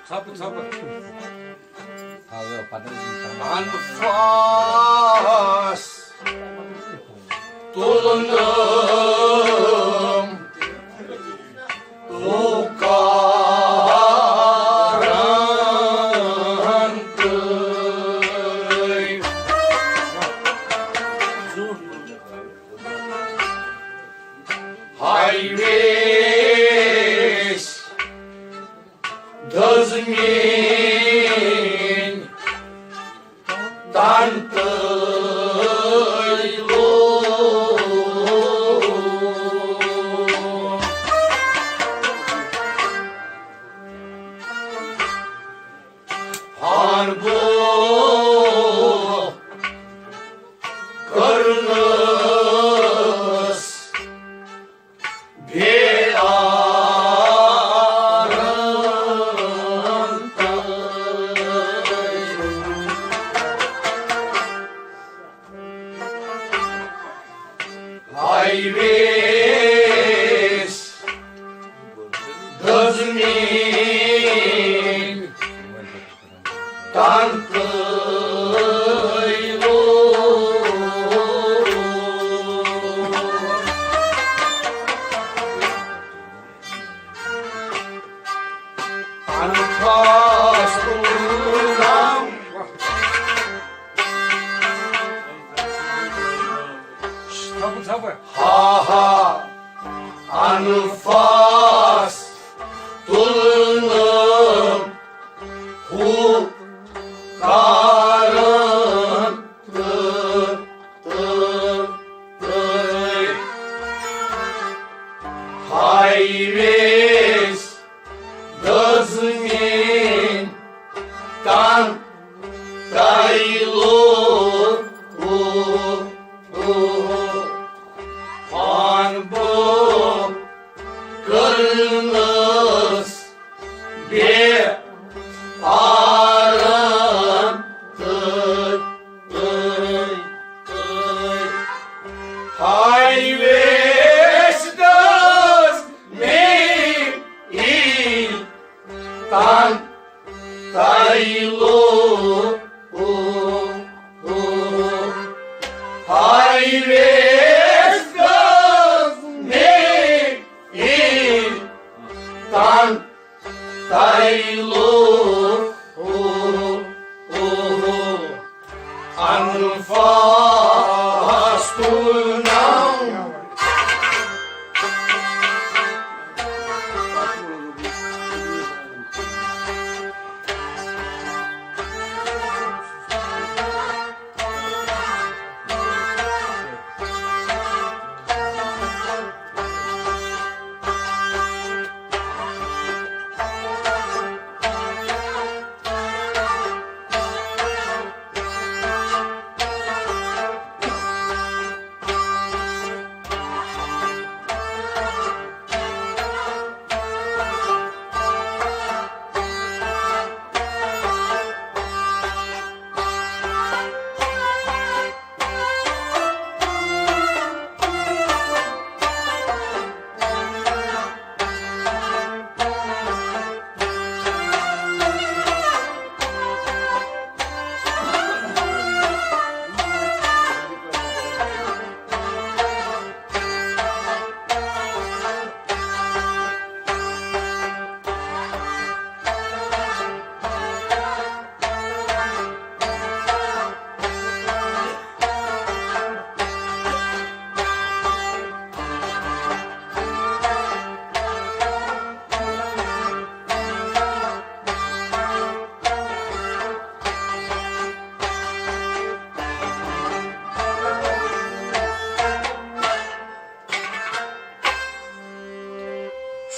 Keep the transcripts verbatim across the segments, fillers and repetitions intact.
ژھۄپہٕ، ژھۄپہٕ۔ انفاس تُلنم پُکارن تہٕ۔ ہاے ویس دٔزمٕتۍ تن تہٕ لوٗکھ۔ ہان بو کرنس بے آرام تہٕ۔ ہاے ویس دٔزمٕتۍ تن تہٕ لوٗکھ۔ انفاس تُلنم۔ ہا ہا۔ انفاس تُلنم ہُہ کارن تہٕ، تہٕ، تہٕ۔ ہاے ویس دٔزمٕتۍ تن تہٕ لوٗکھ۔ ہان بو کرنس بے آرام تہٕ۔ ہاے ویس دٔزمٕتۍ تن تہٕ لوٗکھ۔ ہاے ویس دٔزمٕتۍ تن تہٕ لوٗکھ۔ انفاس تُلنم۔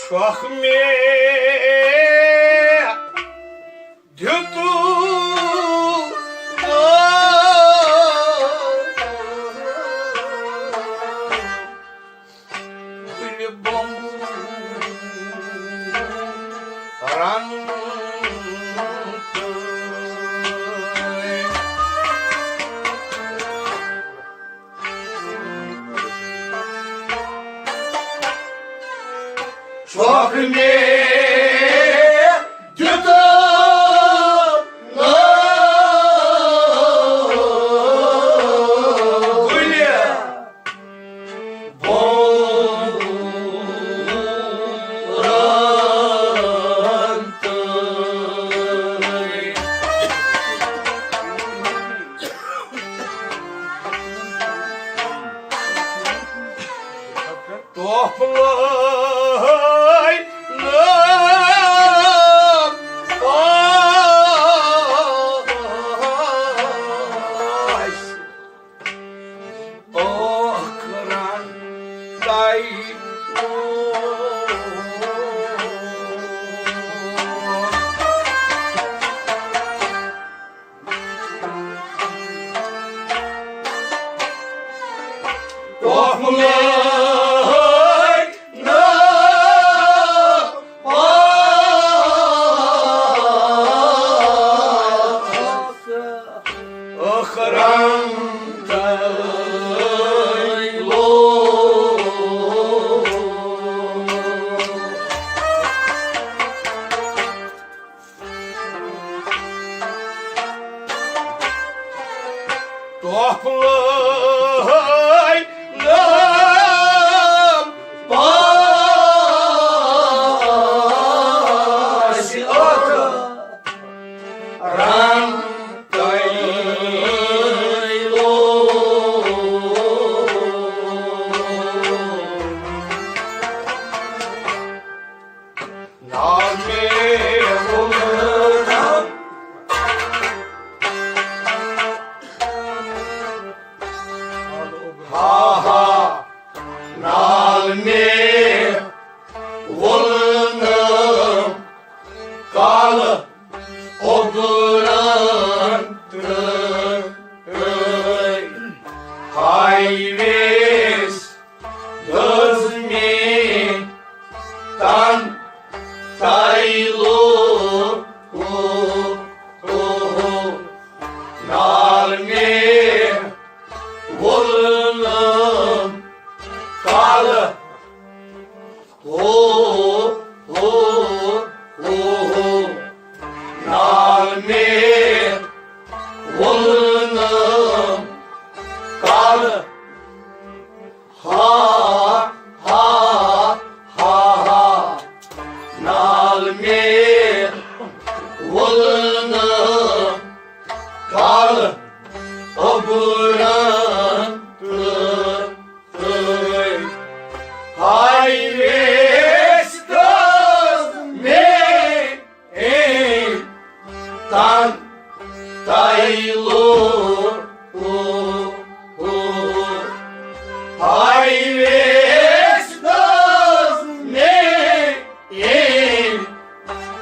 چھۄکھ مےٚ دیُتوٗ دِلہِ بۄمبُر رنٛگ۔ چھۄکھ مےٚ دیُت پھُلٲے نہٕ پاش ٲخرن تۄہہِ۔ ٹۄپھلٲے نہٕ پاس ٲخرن تۄہہِ لوگ۔ ٹۄپھلٲے نہٕ پاس ٲخرن تۄہہِ لوگ۔ ناو مےٚ ووٚن نہٕ۔ ہا ہا، ناو مےٚ ووٚن نہٕ۔ کالہٕ اوٚبرن تہٕ ہاے ویس دٔزمٕتۍ تن تۄہہِ لوگ۔ ناو مےٚ ووٚن نہٕ۔ کالہٕ ہو، ہو، ہو، ہو۔ ناو مےٚ ووٚن نہٕ۔ کالہٕ ہا، ہا، ہا، ہا۔ ناو مےٚ ووٚن نہٕ۔ کالہٕ اوٚبرن تہٕ ہاے ویس دٔزمٕتۍ تن تۄہہِ لوگ۔ ہاے ویس دٔزمٕتۍ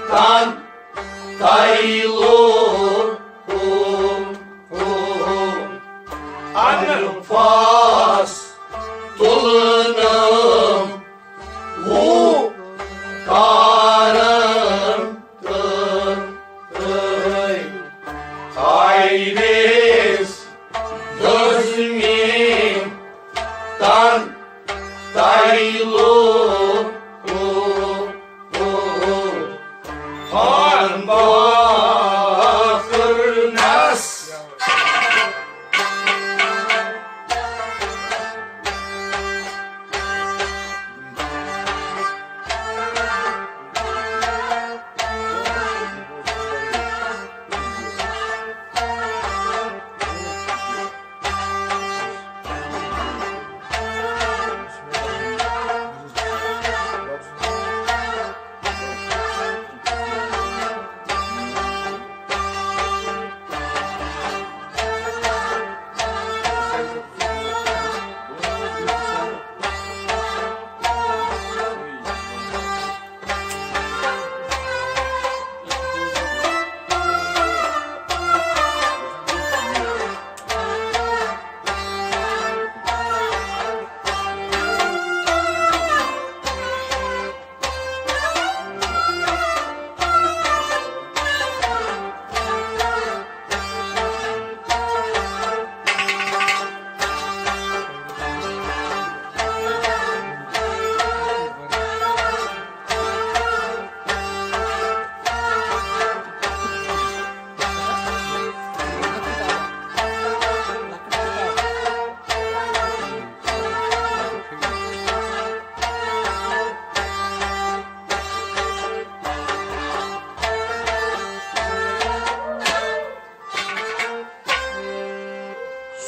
تن تۄہہِ لوگ۔ انفاس تُلنہٕ ہُہ کارن تہٕ ہاے ویس دٔزمٕتۍ تن تۄہہِ لوگ۔ خان باقرنس۔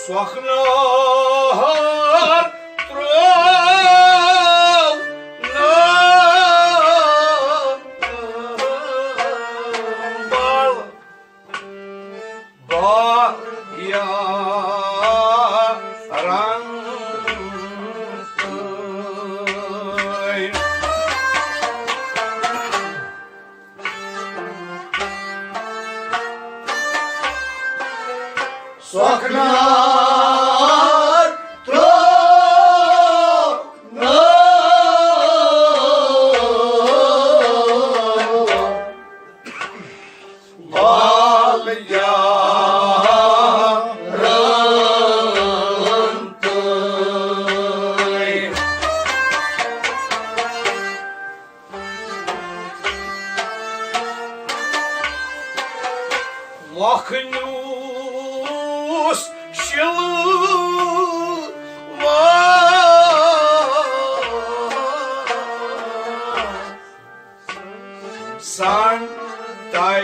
سۄکھنار ترٛوو مۄکھنیوٗس شِلوار۔ سان تَے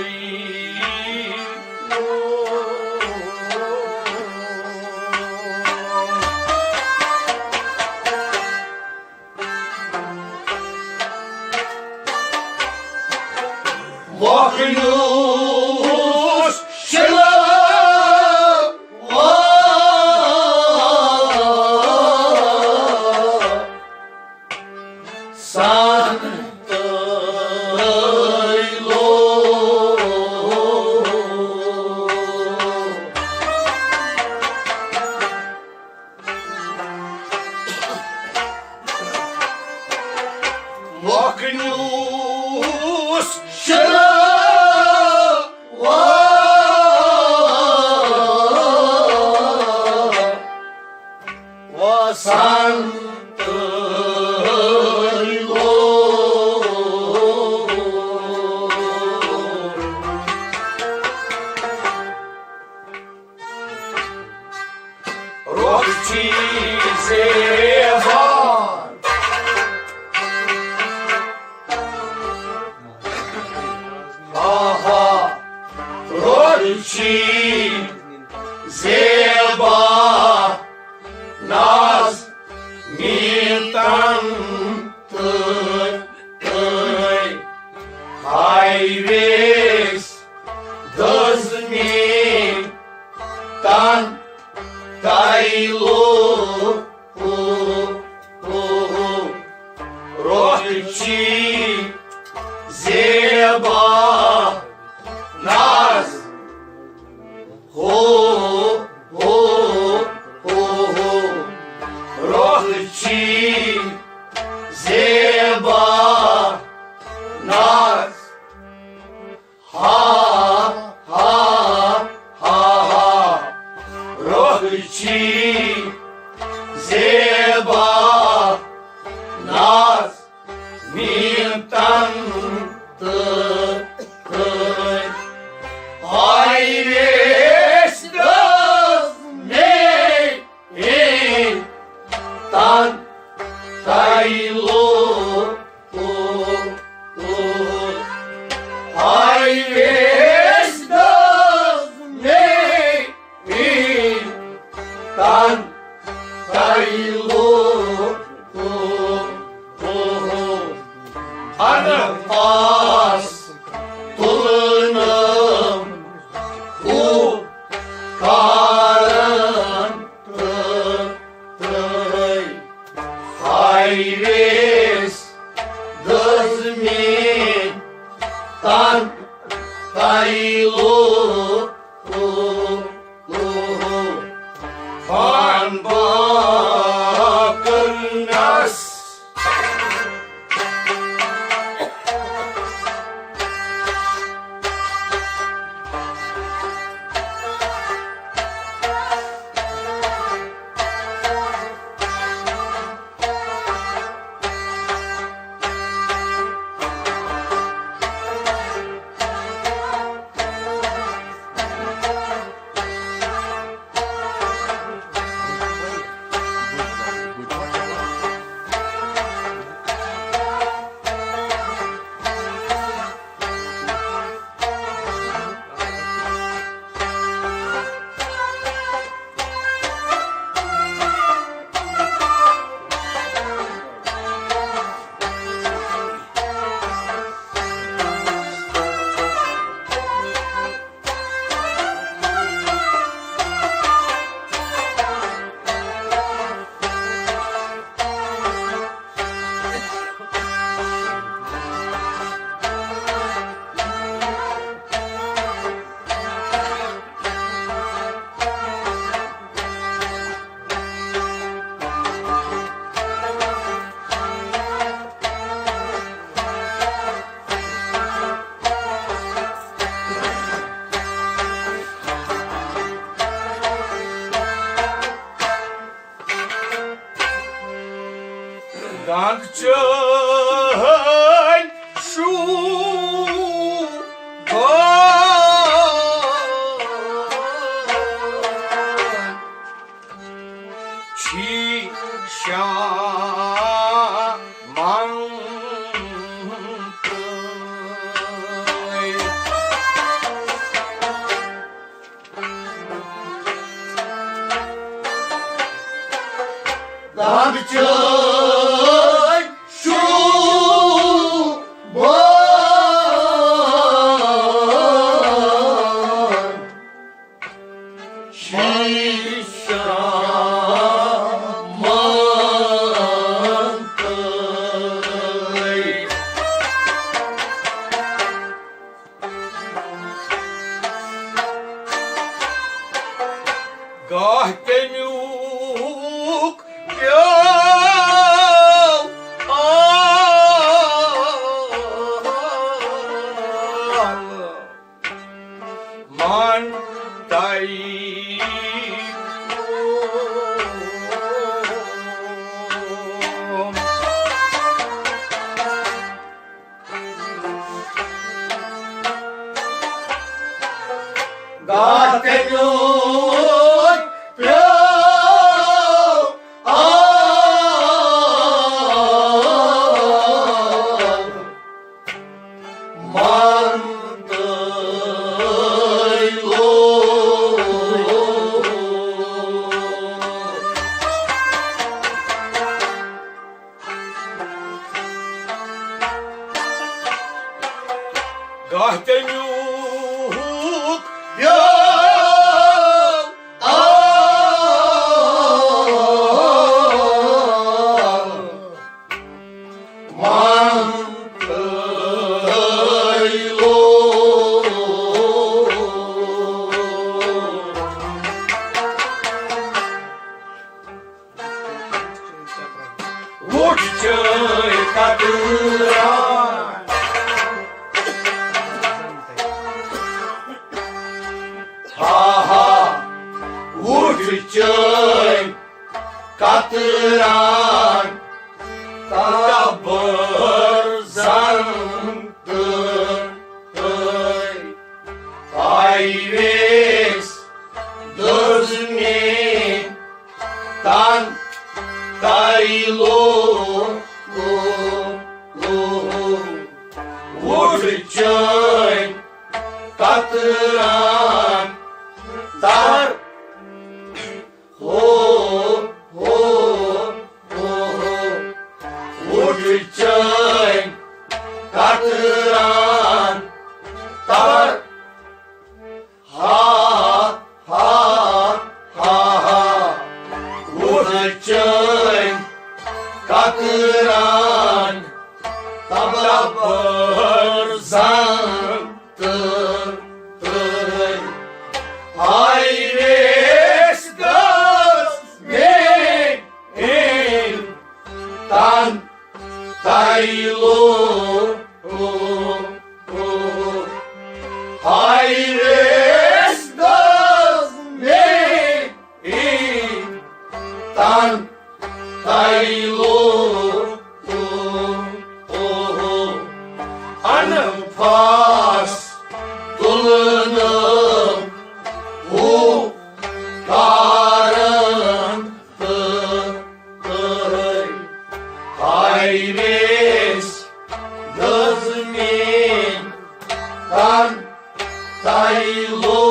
مۄکھنیوٗس شِلوار۔ سان تَے لوگ۔ مۄکھنیوٗس شِلوار۔ وسنت لوگ۔ روٚف چھی زیبا۔ آہا، روٚف چھی زیبا۔ ناز میٖٹن تہٕ تہٕ ہاے ویس دٔز میٲنۍ تن تَے لوگ۔ روٚف چھی زیبا۔ ناز ہو، ہو، ہو، ہو۔ روٚف چھی زیبا۔ ناز ہا، ہا، ہا، ہا۔ روٚف چھی زیبا۔ ناز میٖٹن تہٕ تہٕ ہاے ویس دٔز میٲنۍ تن تَے لوگ۔ ہاے ویس دٔز میٲنۍ تن تَے لوگ۔ انفاس تُلنہٕ ہُہ کارن تہٕ تہٕ ہاے ویس دٔز میٲنۍ تن تَے لوگ۔ پان پاک کرنس۔ گنگ چٲنۍ شوٗب۔ تۄہہِ تَمیُک بیٛاکھ وُچھ چٲنۍ کتران۔ ہا ہا، وُچھ چٲنۍ کتران۔ تبر زن تہٕ آیویس دٔزمہِ تن تیلو، لو، لو، وُچھ چٲنۍ کتران۔ تر، ہو، ہو، ہو، ہو، وُچھ چٲنۍ کتران۔ تر، ہا، ہا، ہا، ہا۔ وُچھ چٲنۍ کتران۔ تبر زن تہٕ، تہٕ آیویس دٔزمہِ تن تیلو، ہاے ویس دٔزمہِ تن تیلو، انفاس تُلنہٕ ہُہ کارن تہٕ تہٕ ہاے ویس دٔزمہِ تن تیلو،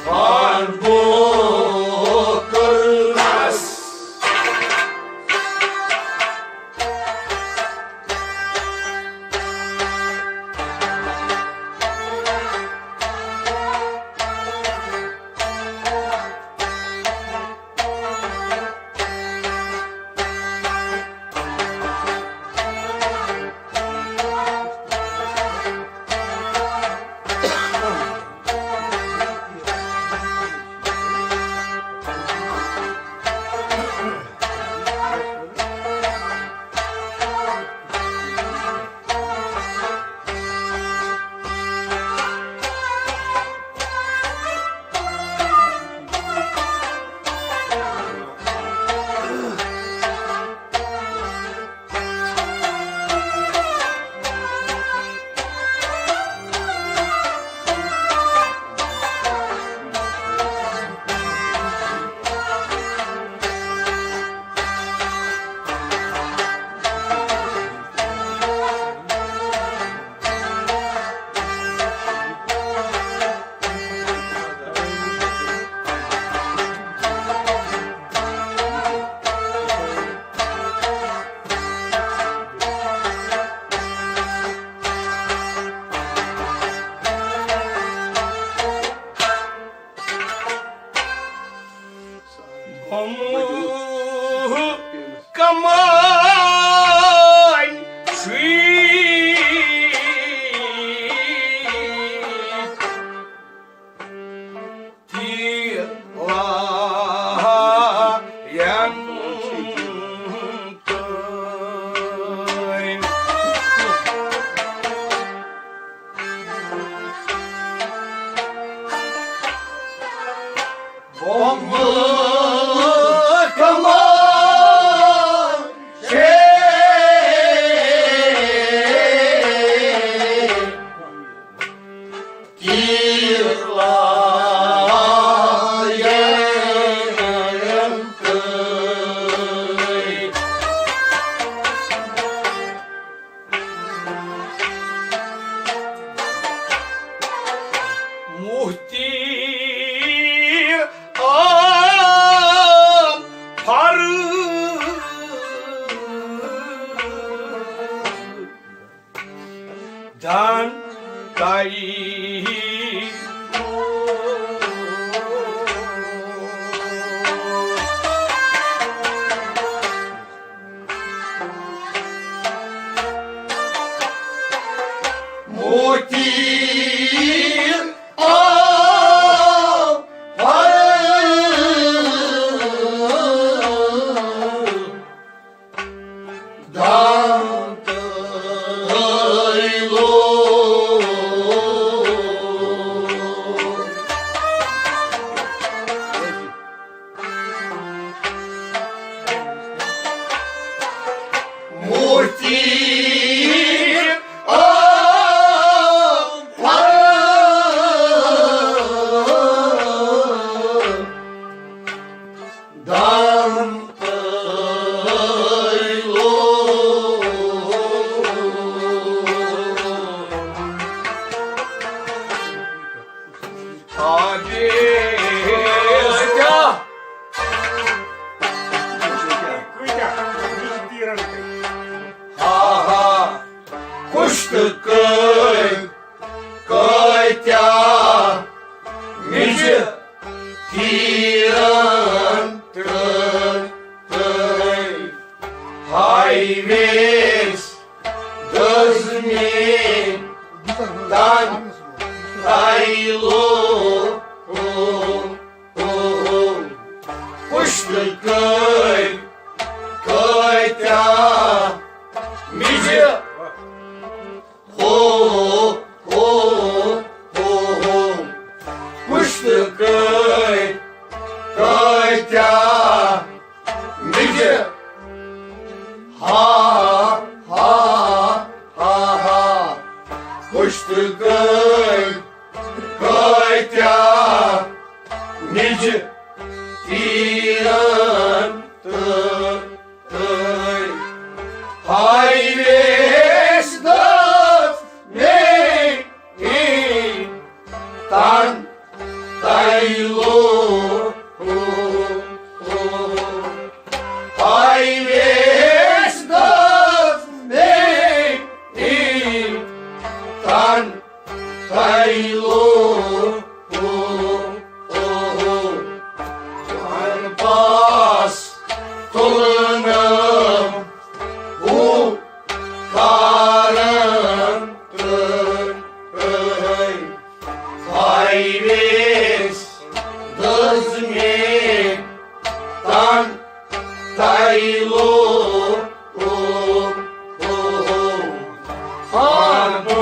فان بو کٔرنس۔ بۄمہٕ کمٲنۍ سۭتۍ تیٖر لایَن تُلۍ۔ بۄمہٕ کمٲنۍ چھے تیٖر لایَن تُلۍ۔ تۄہہِ۔ موتی آو دم تیلو۔ موتی آو دم تیلو۔ آ، بیٚیہِ کیٛاہ؟ ہا ہا، کُشتہٕ کٔرۍ کٲتیٛاہ مِجہِ تیٖرن تہٕ تہٕ۔ ہاے ویس دٔزمٕتۍ تن تیلو۔ پُشتہٕ کٔرۍ کٲتیٛاہ مِجہِ۔ ہو، ہو، ہو، ہو۔ پُشتہٕ کٔرۍ کٲتیٛاہ مِجہِ۔ ہا، ہا، ہا، ہا۔ پُشتہٕ کٔرۍ کٲتیٛاہ مِجہِ تیٖرن تہٕ تہٕ۔ ہاے ویس دٔز مےٚ تن تیلو۔ ہاے ویس دٔز مےٚ تن تیلو۔ پاس تُلنہٕ ہُہ کارن تہٕ ہاے ویس دٔز مےٚ تن تیلو۔ پان پٲکرنس۔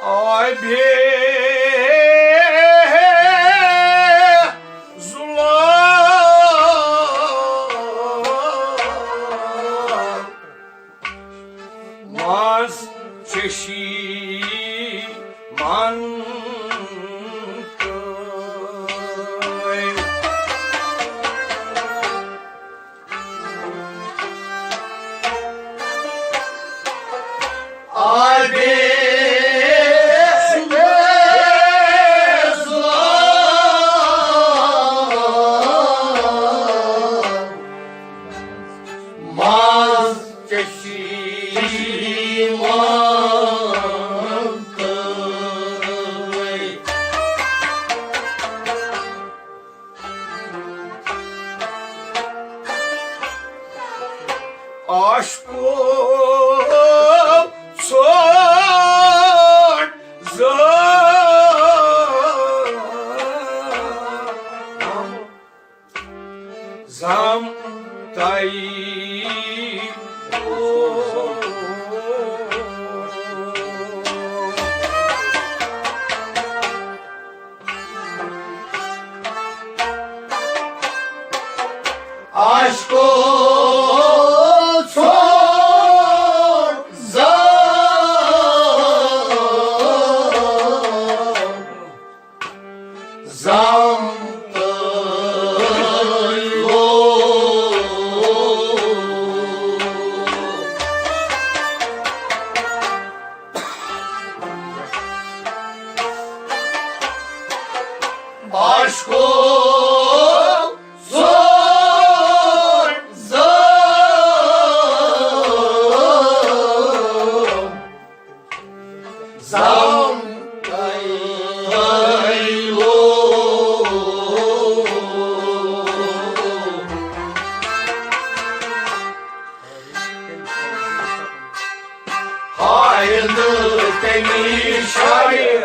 آے بے ظلم منٛز چشی من۔ منٛز چشی مان تہٕ عاشقو ژوٚٹ زٲم زم تئی۔ عاشقو ژوٚٹ زٲم زم تئی لوگ۔ عاشقو ژوٚٹ زٲم زم تئی لوگ۔ ہاے ہند تمہِ شایہِ۔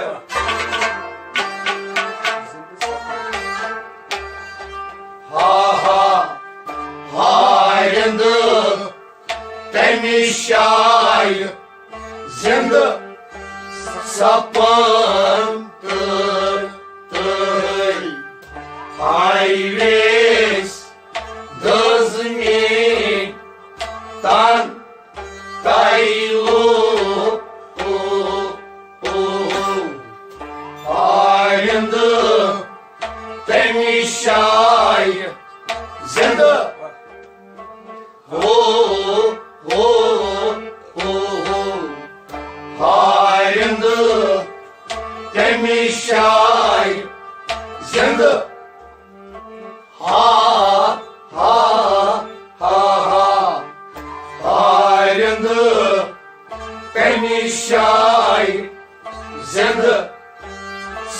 ہا ہا، ہاے ہند تمہِ شایہِ۔ زندٕ سپن تہٕ تہٕ ہاے ویس دٔز مےٚ تن تئی لوگ۔ آیندٕ تمہِ شایہِ زندٕ۔ ہو، ہو، ہو، ہو۔ آیندٕ تمہِ شایہِ زندٕ۔ ہا، ہا، ہا، ہا۔ آیندٕ تمہِ شایہِ زندٕ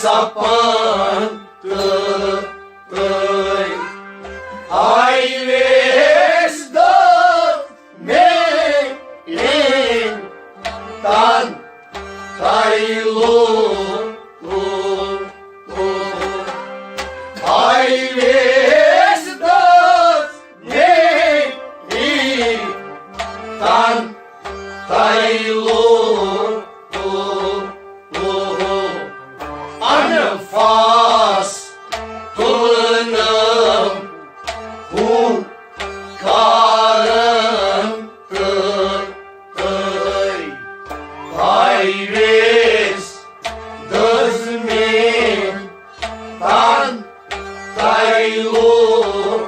سپن تہٕ تہٕ ہاے ویس دٔز مےٚ تن تئی لوگ۔ ہاے ویس دٔز مےٚ تن تئی لوگ۔ انفاس تُلنم ہو کارن تہٕ تہٕ ہاے ویس دٔز مےٚ تن تئی لوگ۔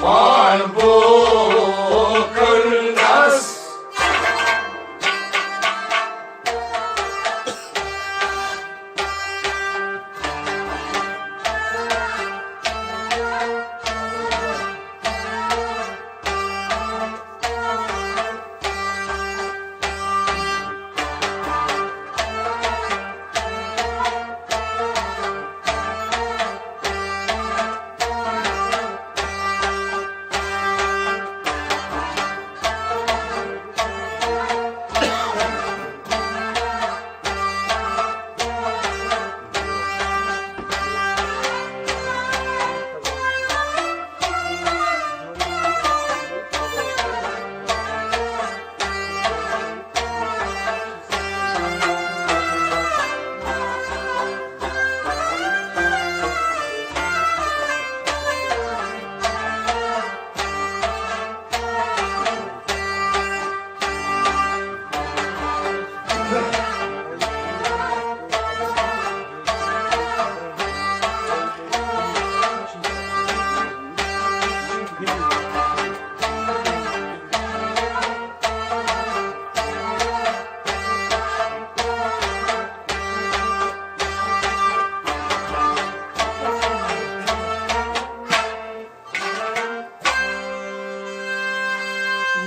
پان بو کٔرنس۔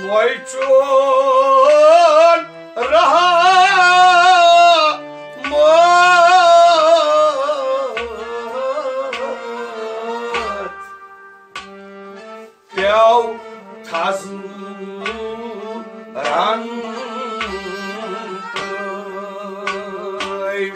وۄنۍ چون رحمت پیوٚو تھزرن تہٕ۔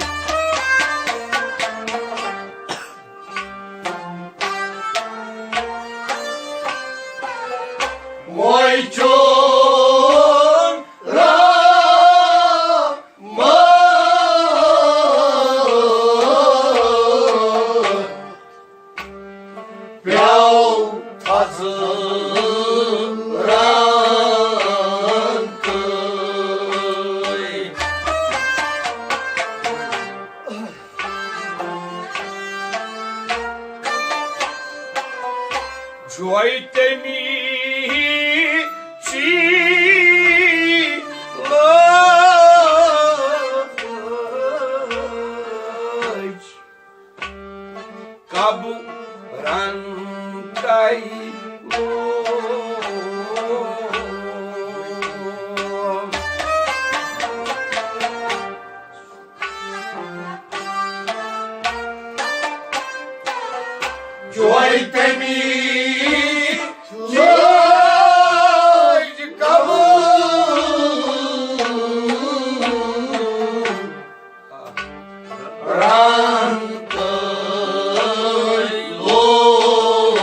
وۄنۍ چون رحمت پیوٚو تھزرن تہٕ۔ جوے تمی چی لٲج قبرن تَے لوگ۔ جوے تمی لٲج قبرن تَے لوگ۔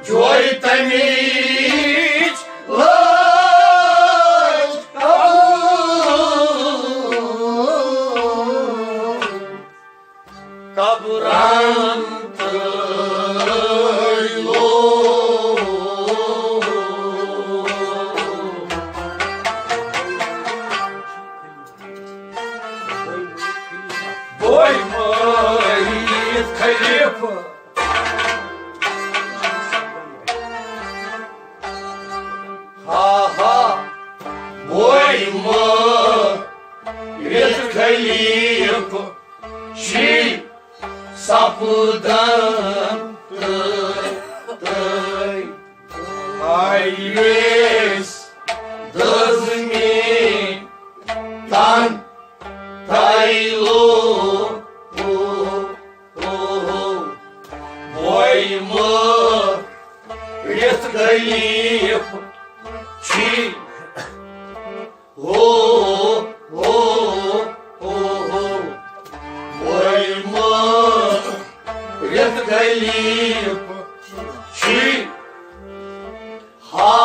جوے تمیچ لٲج قبرن تَے لوگ۔ بوے مٲیِتھ خلیفہٕ۔ ہا ہا، بوے مٲیِتھ خلیفہٕ چھی سپدان تہٕ تہٕ۔ ہاے ویس دٔزمٕتۍ تن تَے لوگ۔ بوے مٲیِتھ خلیفہٕ چھی۔ ہو، ہو، ہو، ہو۔ بوے مٲیِتھ خلیفہٕ چھی۔ ہا،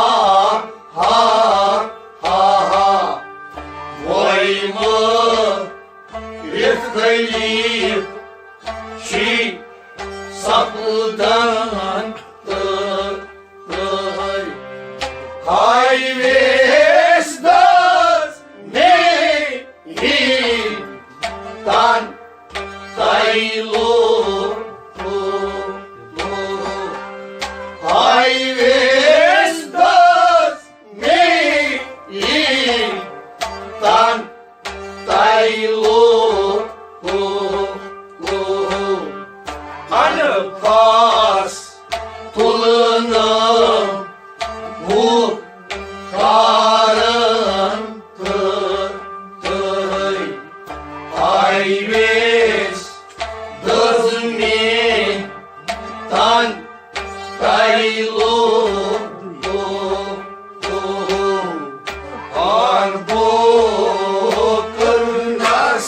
ہا، ہا، ہا۔ بوے مٲیِتھ خلیفہٕ چھی سپدان تہٕ تہٕ۔ ہاے ویس دٔزمٕتۍ تن تَے لوگ۔ ہاے ویس دٔزمٕتۍ تن تَے لوگ۔ انفاس تُلنہٕ بُکارن تہٕ تہٕ۔ ہاے ویس دٔزمٕتۍ تن تَے لوگ۔ آن بو کٔرنس۔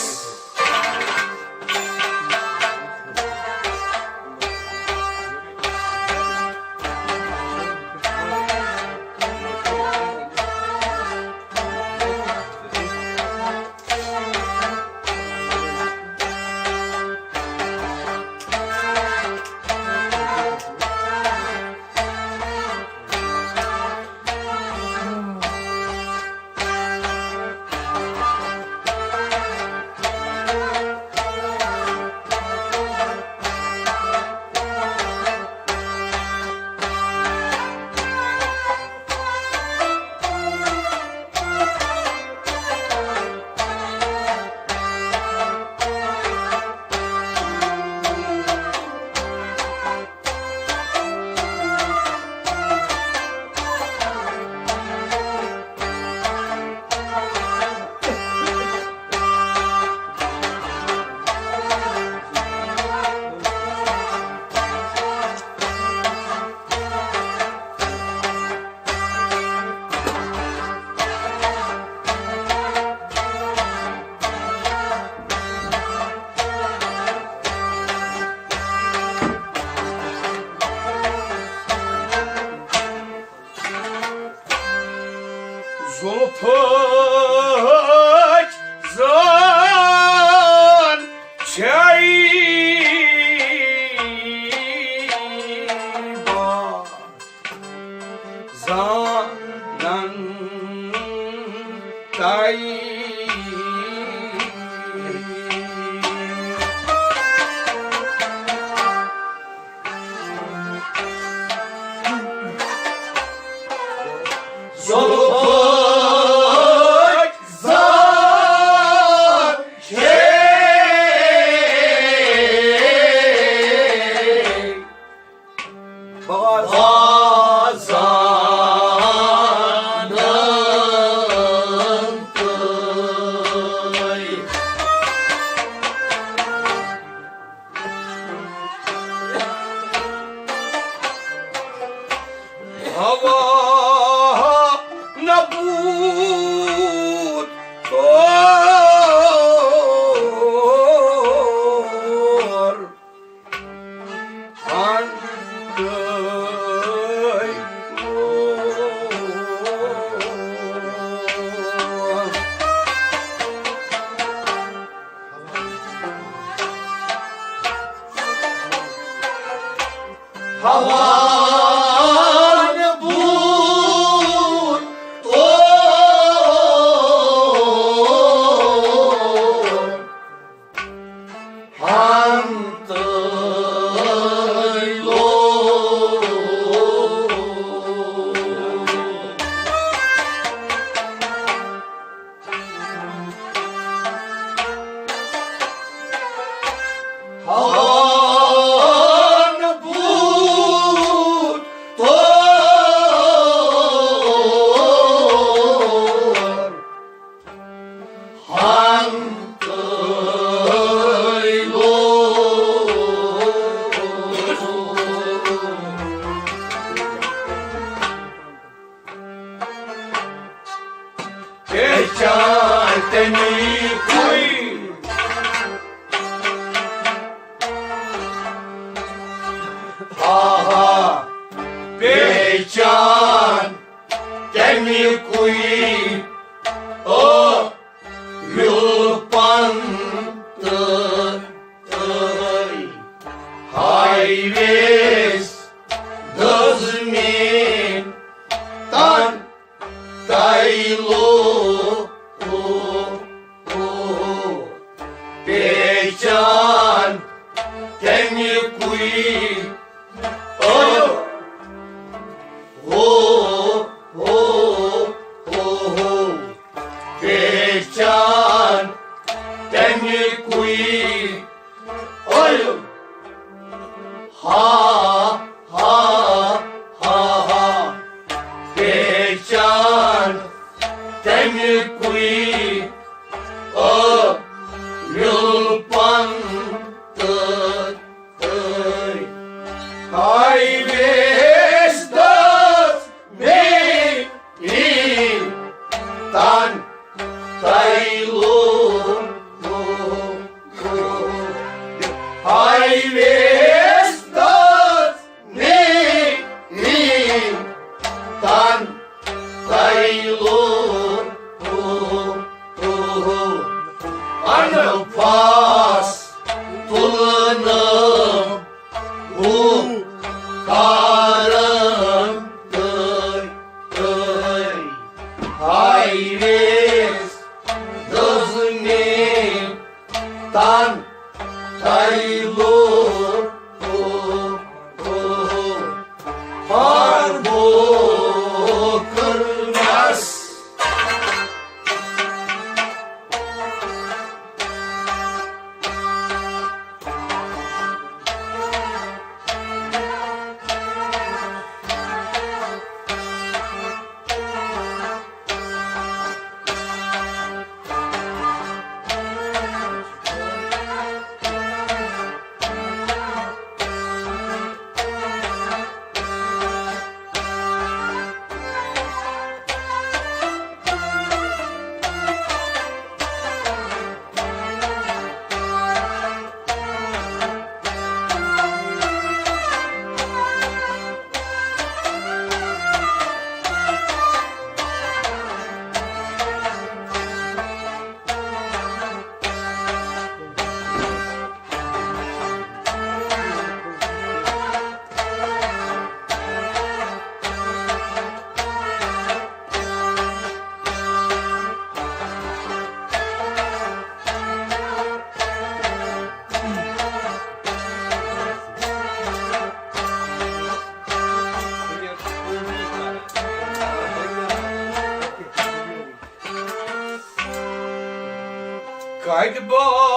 کتہِ بالا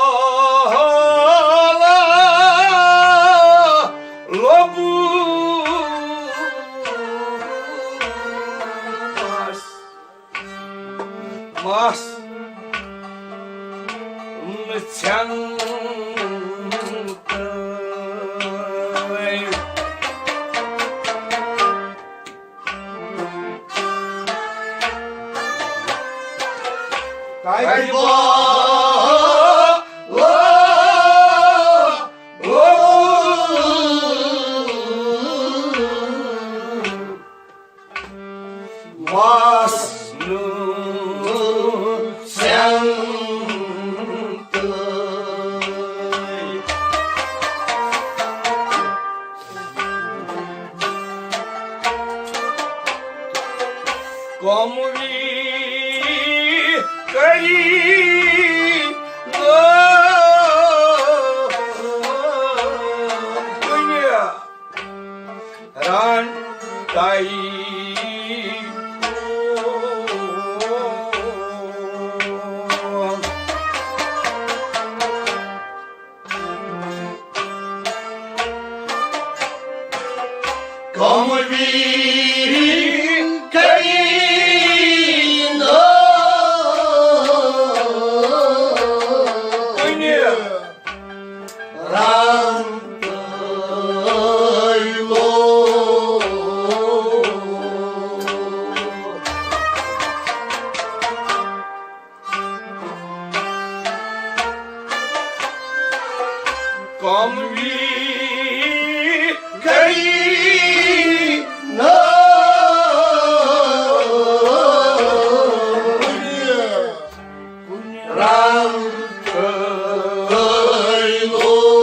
لوٚبُس مس نہٕ ژھٮ۪ن تہٕ۔ کتہِ بالا لوٚبُس وسنہٕ ژھٮ۪ن تہٕ۔ قوموی کری نہٕ کُنہِ رنٛگ تۄہہِ۔ قوموی کری نہٕ کُنہِ رنٛگ تۄہہِ لوٚبُس۔ قوموی کری نہٕ رنٛگ تۄہہِ لوٚبُس۔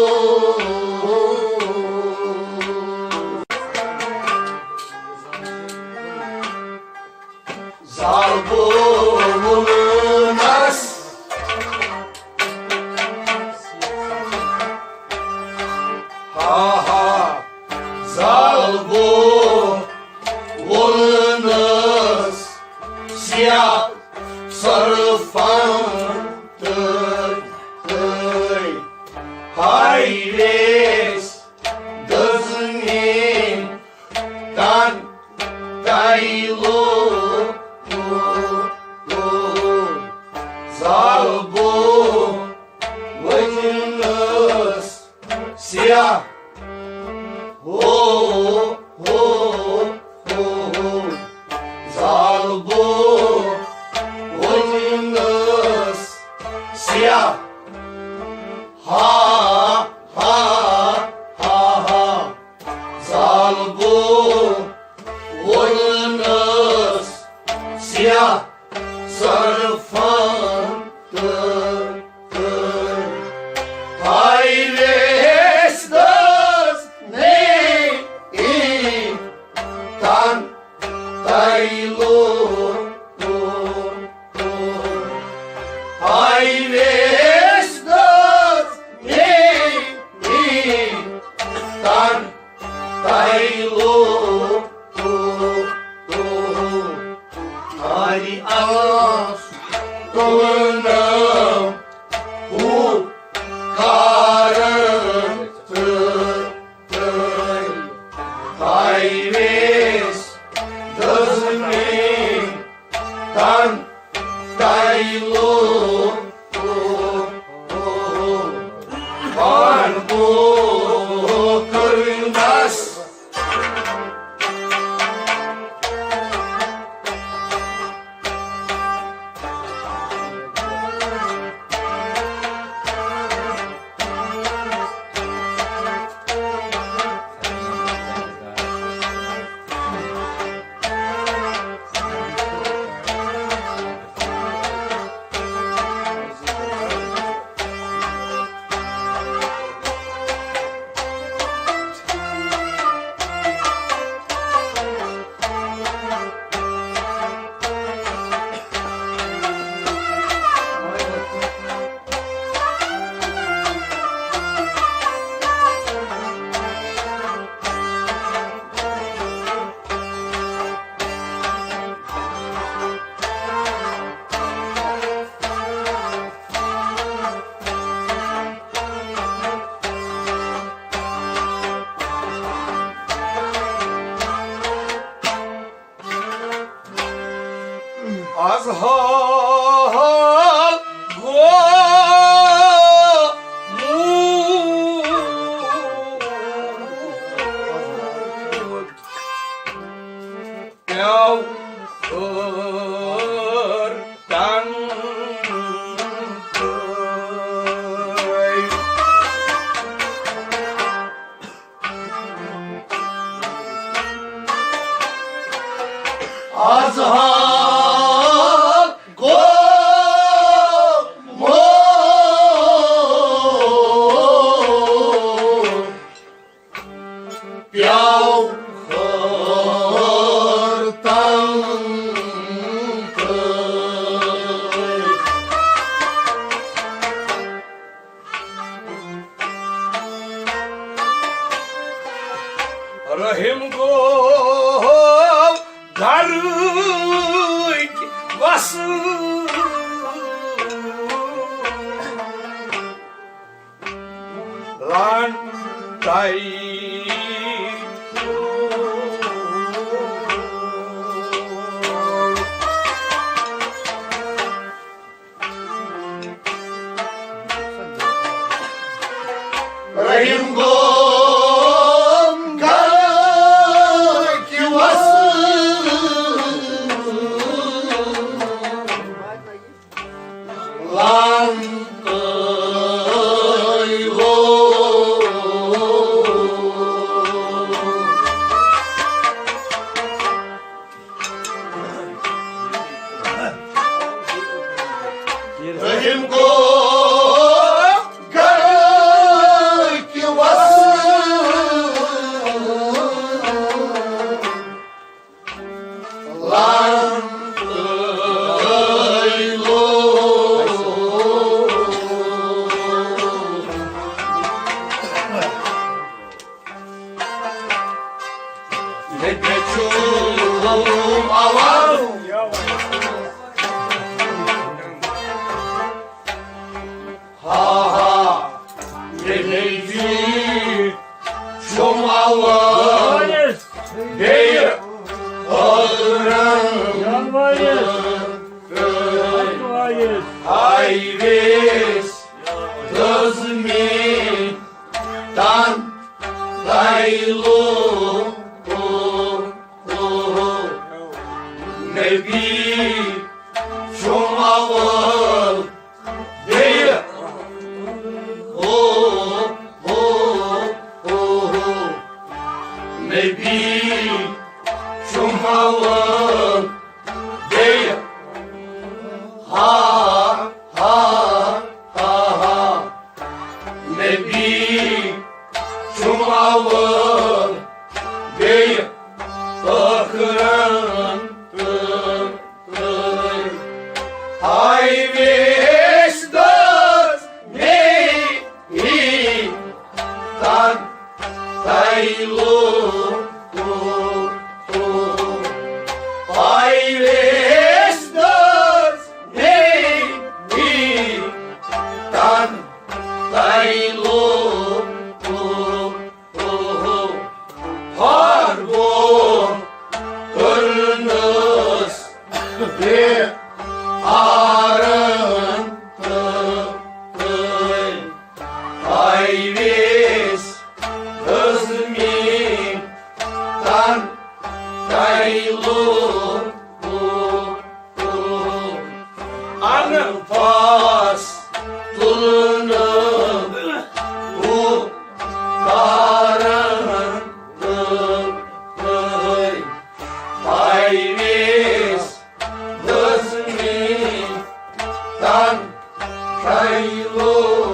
زالبو ووٚننس، ہا ہا، زالبو ووٚننس، سیاہ سرفن تہٕ تہٕ ہاے ویس دٔزمٕتۍ تن تۄہہِ لوٚبُس۔ زالبو ووٚننس، سیاہ ہو ہو ہو ہو۔ زالبو ووٚننس، سیاہ ہا ہا ہا ہا۔ زالبو ووٚننس، سیاہ سرفن تہٕ تہٕ ہاے ویس دٔزمٕتۍ تن تۄہہِ لوٚبُس۔ ہاے ویس دٔزمٕتۍ تن تۄہہِ لوٚبُس۔ ہاری آس تُلنم ہُہ کارن تہٕ تہٕ ہاے ویس دٔزمٕتۍ تن تۄہہِ لوٚبُس۔ پان بو کٔرنس۔ تن تئی رحیم گوم گرٕکۍ وصل لان تئی گو۔ رحیم گوم گرٕکۍ وصل لان تئی گو۔ مےٚ تہِ چھُ لوٗم عوام۔ ہا ہا، ییٚلہِ ژیٖرۍ چھُم عوام۔ بیٚیہِ ٲخرن ہاے ویس دٔز مےٚ تن تئی لوٗم۔ نبی چھُم اول بیٚیہِ۔ ہو، ہو، ہو، ہو۔ نبی چھُم اول بیٚیہِ۔ ہا، ہا، ہا، ہا۔ نبی چھُم اول بیٚیہِ ٲخرن تہٕ۔ ہاے ویس دٔز مےٚ تن تئی لوٗم۔ ہاے ویس دٔز مےٚ تن تئی لوٗم۔ ہر گوم کٔرنَس بے آرام تہٕ تٔمۍ۔ ہاے ویس دٔز مےٚ تن تئی لوٗم۔ انفاس تُلنہٕ ہُہ تارن تہٕ تٔمۍ۔ ہاے ویس دٔز مےٚ تن تئی لوٗم۔